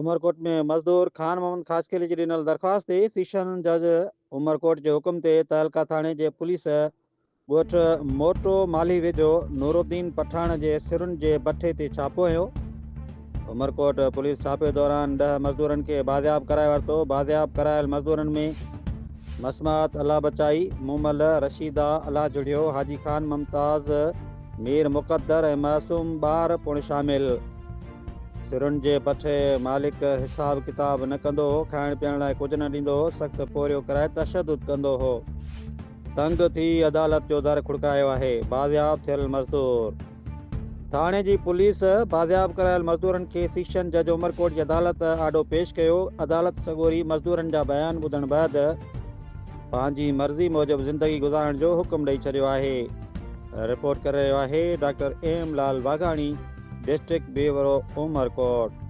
عمرڪوٽ ۾ مزدور خان محمد خاصخيلي جي ڏنل درخواست تي سيشن جج عمرڪوٽ جي حڪم تي تعلقه ٿاڻي جي پوليس ڳوٺ موٽو مالهي ويجهو نورالدين پٺاڻ جي سرن جي بٺي تي ڇاپو هنيو. عمرڪوٽ پوليس ڇاپي دوران ڏهه مزدورن کي بازياب ڪرائي ورتو. بازياب ڪرايل مزدورن ۾ مسمات الله بچائي، مومل، رشيده، الله جڙيو، حاجي خان، ممتاز، مير مقدر ۽ معصوم ٻار پڻ شامل. سرن جي بٺي مالڪ حساب ڪتاب نه ڪندو هو، کائڻ پيئڻ لاء ڪجهه نه ڏيندو هو، سخت پورهيو ڪرائي تشدد ڪندو هو. تنگ ٿي عدالت جو در کڙڪايو آهي، بازياب ٿيل مزدور. ٿاڻي جي پوليس بازياب ڪرايل مزدورن کي سيشن جج عمرڪوٽ جي عدالت آڏو پيش ڪيو، عدالت سڳوري مزدورن جا بيان ٻڌڻ بعد پنهنجي مرضي موجب زندگي گذارڻ جو حڪم ڏئي ڇڏيو آهي. رپورٽ ڪري رهيو آهي doctor M Lal Waghani. District bureau Umerkot.